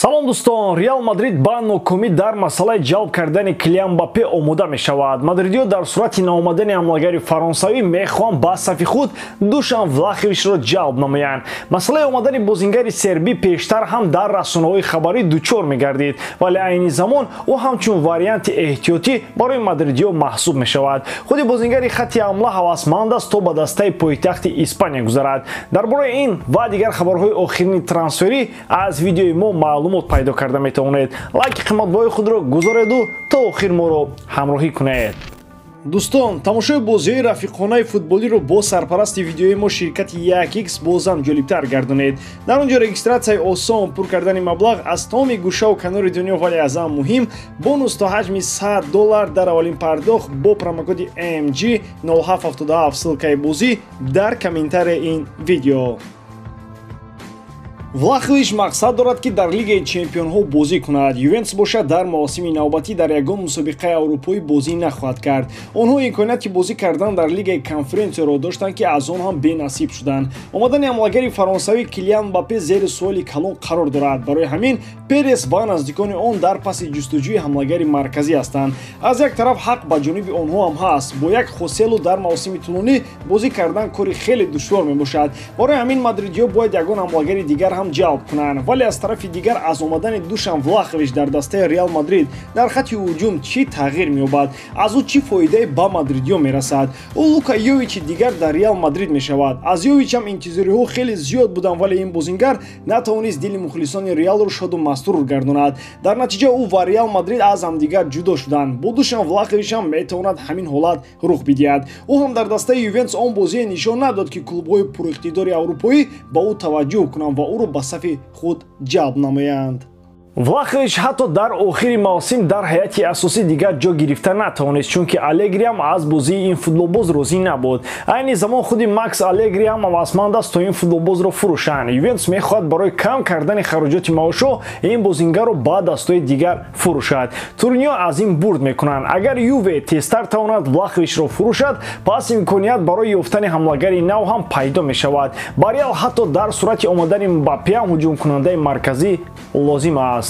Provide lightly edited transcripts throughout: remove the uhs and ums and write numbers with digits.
Салом, дӯстон! Реал Мадрид ба нокомӣ дар масъалаи ҷалб кардани Килиан Мбаппе омода мешавад. Мадридиё дар сурати наомадани ҳамлагари фаронсавӣ мехоҳанд ба сафи худ Душан Влаховичро ҷалб намоянд. Масъалаи омадани бозингари сербӣ пештар ҳам дар расонаҳои хабарӣ дучор мегардид, вале айни замон ӯ ҳамчун варианти эҳтиётӣ барои мадридиё маҳсуб мешавад. Худи бозингари хатти ҳамла ҳавасманд аст, то ба дастаи пойтахти Испания гузарад. Дар бораи ин ва дигар хабарҳои охирини трансферӣ аз видеои мо маълумот пайдо карда метавонед. Лайки қиматбоҳои худро гузореду то охир моро ҳамроҳӣ кунед. Дӯстон, тамошои бозиҳои рафиқонаи футболиро бо сарпарасти видеои мо, ширкати 1x, бозам ҷолибтар гардонед. Дар он ҷо регистратсияи осон, пур кардани маблағ аз тамоми гӯшаву канори дунё, вале аз ҳам муҳим, бонус то ҳаҷми 100 доллар дар аввалин пардохт бо промокоди MG 0777. Ссылкаи бозӣ дар комментарияи ин видео. Влахович мақсад дорад, ки дар Лигаи чемпионҳо бозӣ кунад. Ювентус бошад, дар мавсими навбатӣ дар ягон мусобиқаи аврупоӣ бозӣ нахоҳад кард. Онҳо имконияти бозӣ кардан дар Лигаи конференсияро доштанд, ки аз он ҳам бенасиб шуданд. Омадани ҳамлагари фаронсавӣ Килиан Мбаппе зери суоли калон қарор дорад. Барои ҳамин Перес ва наздикони он дар паси ҷустуҷӯи ҳамлагари марказӣ ҳастанд. Аз як тараф, ҳақ ба ҷониби онҳо ҳам ҳаст. Бо як Хоселу дар мавсими тӯлонӣ бозӣ кардан кори хеле душвор мебошад. Барои ҳамин мадридиё бояд ягон ҳамлагари дигар ҳам ҷалб кунанд. Вале аз тарафи дигар, аз омадани Душан Влахович дар дастаи Реал Мадрид дар хатти ҳуҷум чӣ тағйир меёбад? Аз ӯ чӣ фоидае ба мадридиё мерасад? Ӯ Лука Йовичи дигар дар Реал Мадрид мешавад. Аз Йович ҳам интизориҳо хеле зиёд буданд, вале ин бозингар натавонист дили мухлисони Реалро шоду маструр гардонад. Дар натиҷа ӯ ва Реал Мадрид аз ҳамдигар ҷудо шуданд. Бо Душан Влахович ҳам метавонад ҳамин ҳолат рух бидиҳад. Ӯ ҳам дар дастаи Ювентус он бозие нишон надод, ки клубҳои пуриқтидори аврупоӣ ба ӯ таваҷҷӯҳ кунанд ва ӯро ба сафи худ ҷалб намоянд. Влахович ҳатто дар охири мавсим дар ҳайати асосӣ дигар ҷо гирифта натавонист, чунки Алегриам аз бозии ин футболбоз розӣ набуд. Айни замон худи Макс Алегриам ҳавасманд аст, то ин футболбозро фурӯшанд. Ювентус мехоҳад барои кам кардани хароҷоти маошҳо ин бозингарро ба дастҳои дигар фурӯшад. Туриниё аз ин бурд мекунанд. Агар Юве тезтар тавонад Влаховичро фурӯшад, пас имконият барои ёфтани ҳамлагари нав ҳам пайдо мешавад. Ба Реал ҳатто дар сурати омадани Мбаппе ҳам ҳуҷумкунандаи марказӣ лозим аст.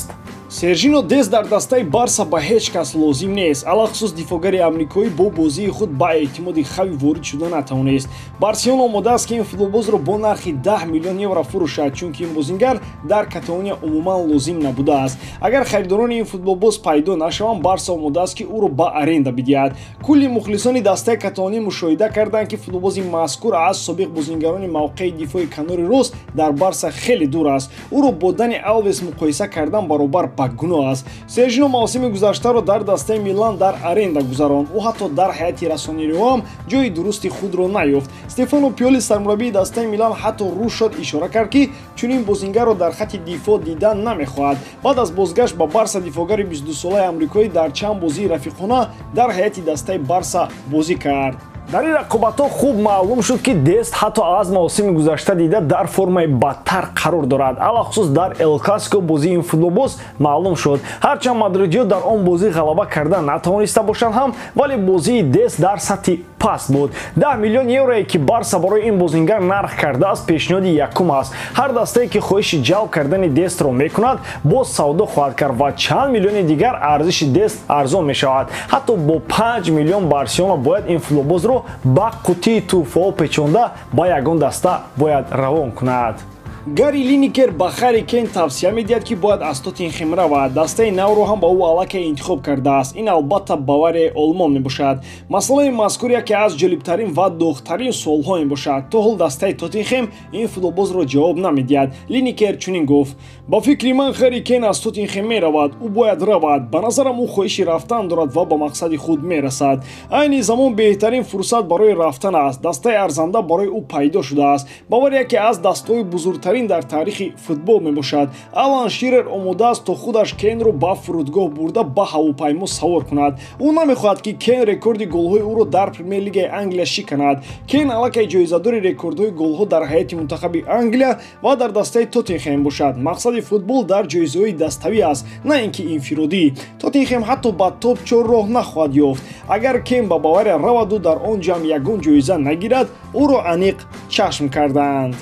Сержино Дест дар дастаи Барса ба ҳеҷ кас лозим нест. Алахусус дифоъгари амрикоӣ бо бозии худ ба эътимоди Хави ворид шуда натавонист. Барселона омода аст, ки ин футболбозро бо нархи 10 миллион евро фурӯшад, чунки ин бозингар дар Каталония умуман лозим набудааст. Агар харидорони ин футболбоз пайдо нашаванд, Барса омода аст, ки ӯро ба аренда бидиҳад. Кулли мухлисони дастаи каталонӣ мушоҳида карданд, ки футболбози мазкур аз собиқ бозингарони мавқеи дифои канори рост дар Барса хеле дур аст. Ӯро бо Дани Алвес муқоиса кардан баробар ба гуноҳ аст. Сержино мавсими гузаштаро дар дастаи Милан дар аренда гузаронд. Ӯ ҳатто дар ҳайати россонериҳо ҳам ҷои дурусти худро наёфт. Стефано Пиоли, сармураббии дастаи Милан, ҳатто рӯ шод ишора кард, ки чунин бозингарро дар хатти дифоъ дидан намехоҳад. Баъд аз бозгашт ба Барса дифоъгари 22-солаи амрикоӣ дар чанд бозии рафиқона дар ҳайати дастаи Барса бозӣ кард. Дар ин рақобатҳо хуб маълум шуд, ки Дест ҳатто аз мавсими гузашта дида дар формаи бадтар қарор дорад. Алахусус дар Эл Классико бозии ин футболбоз маълум шуд. Ҳарчанд мадридиё дар он бозӣ ғалаба карда натавониста бошанд ҳам, вале бозии Дест дар сатҳи паст буд. 10 миллион еврое, ки Барса барои ин бозингар нарх кардааст, пешниҳоди якум аст. Ҳар дастае, ки хоҳиши ҷалб кардани Дестро мекунад, боз савдо хоҳад кард ва чанд миллиони дигар арзиши Дест арзон мешавад. Ҳатто бо 5 миллион Барселона бояд ин футболбозро ба қуттии тӯҳфаҳо печонда ба ягон даста бояд равон кунад. Гари Линикер ба Харри Кен тавсия медиҳад, ки бояд аз Тоттенхем равад. Дастаи навро ҳам ба ӯ аллакай интихоб кардааст. Ин албатта Баварияи Олмон мебошад. Масъалаи мазкур яке аз ҷолибтарин ва доғтарин суолҳо мебошад. То ҳол дастаи Тоттенхем ин футболбозро ҷавоб намедиҳад. Линикер чунин гуфт: «Ба фикри ман, Харри Кен аз Тоттенхем меравад. Ӯ бояд равад. Ба назарам, ӯ хоҳиши рафтан дорад ва ба мақсади худ мерасад. Айни замон беҳтарин фурсат барои рафтан аст. Дастаи арзанда барои ӯ пайдо шудааст. Бавария яке аз дастаҳои бузургтарин дар таърихи футбол мебошад. Алан Ширер омода аст, то худаш Кенро ба фурудгоҳ бурда, ба ҳавопаймо савор кунад. Ӯ намехоҳад, ки Кен рекорди голҳои ӯро дар Премер-лигаи Англия шиканад. Кен аллакай ҷоизадори рекордҳои голҳо дар ҳайати мунтахаби Англия ва дар дастаи Тоттенхем бошад. Мақсади футбол дар ҷоизаҳои даставӣ аст, на ин ки инфиродӣ. Тоттенхем ҳатто ба топ-4 роҳ нахоҳад ёфт. Агар Кен ба Бавария раваду дар он ҷамъ ягон ҷоиза нагирад, ӯро аниқ чашм кардаанд.»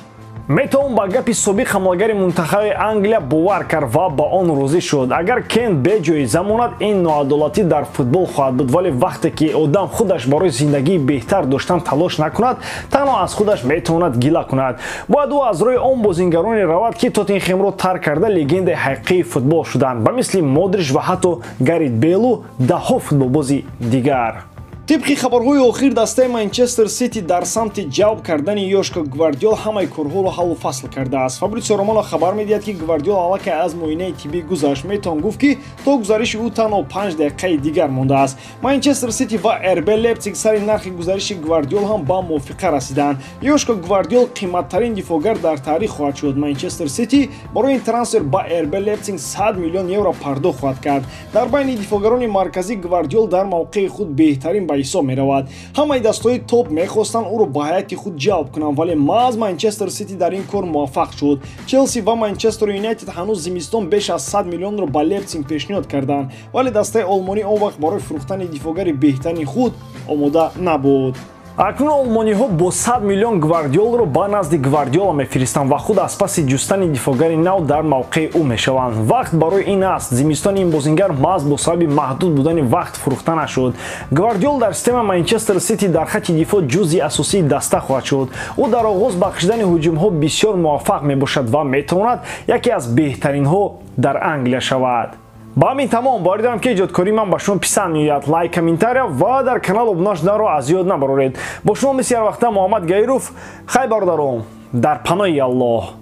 Метавон ба гапи собиқ ҳамлагари мунтахаби Англия бовар кард ва ба он розӣ шуд. Агар Кен беҷоиза монад, ин ноадолатӣ дар футбол хоҳад буд, вале вақте ки одам худаш барои зиндагии беҳтар доштан талош накунад, танҳо аз худаш метавонад гила кунад. Бояд ӯ аз рӯи он бозингароне равад, ки Тоттенхемро тарк карда легендаи ҳақиқии футбол шуданд, ба мисли Модрич ва ҳатто Гарит Бейлу даҳҳо футболбози дигар. Тибқи хабарҳои охир, дастаи Манчестер Сити дар самти ҷалб кардани Ёшко Гвардиол ҳамаи корҳоро ҳаллу фасл кардааст. Фабритсио Романо хабар медиҳад, ки Гвардиол аллакай аз муоинаи тиббӣ гузашт. Метавон гуфт, ки то гузариши ӯ танҳо 5 дақиқаи дигар мондааст. Манчестер Сити ва РБ Лейпциг сари нархи гузариши Гвардиол ҳам ба мувофиқа расиданд. Ёшко Гвардиол қиматтарин дифоъгар дар таърих хоҳад шуд. Манчестер Сити барои ин трансфер ба РБ Лейпциг 100 миллион евро пардохт хоҳад кард. Дар байни дифоъгарони марказӣ Гвардиол дар мавқеи худ беҳтарин ба ҳисоб меравад. Ҳамаи дастҳои топ мехостанд ӯро ба ҳайати худ ҷалб кунанд, вале маҳз Манчестер Сити дар ин кор муваффақ шуд. Челси ва Манчестер Юнайтед ҳанӯз зимистон беш аз 100 миллионро ба Лейпциг пешниҳод карданд, вале дастаи олмонӣ он вақт барои фурӯхтани дифоъгари беҳтарини худ омода набуд. Акнун олмониҳо бо 100 миллион Гвардиолро ба назди Гвардиола мефиристанд ва худ аз паси ҷустани дифоъгари нав дар мавқеи ӯ мешаванд. Вақт барои ин аст. Зимистони ин бозингар маҳз бо сабаби маҳдуд будани вақт фурӯхта нашуд. Гвардиол дар системаи Манчестер Сити дар хатти дифоъ ҷузъи асосии даста хоҳад шуд. Ӯ дар оғоз бахшидани ҳуҷумҳо бисёр муваффақ мебошад ва метавонад яке аз беҳтаринҳо дар Англия шавад. Ба ҳамин тамом. Боварӣ дорам, ки эҷодкории ман ба шумо писанд меояд. Лайк, комментария ва дар канал обуна шуданро аз ёд набароред. Бо шумо мисли ҳар вақта Муҳаммад Гаиров. Хай, бародарон, дар паноҳи Аллоҳ.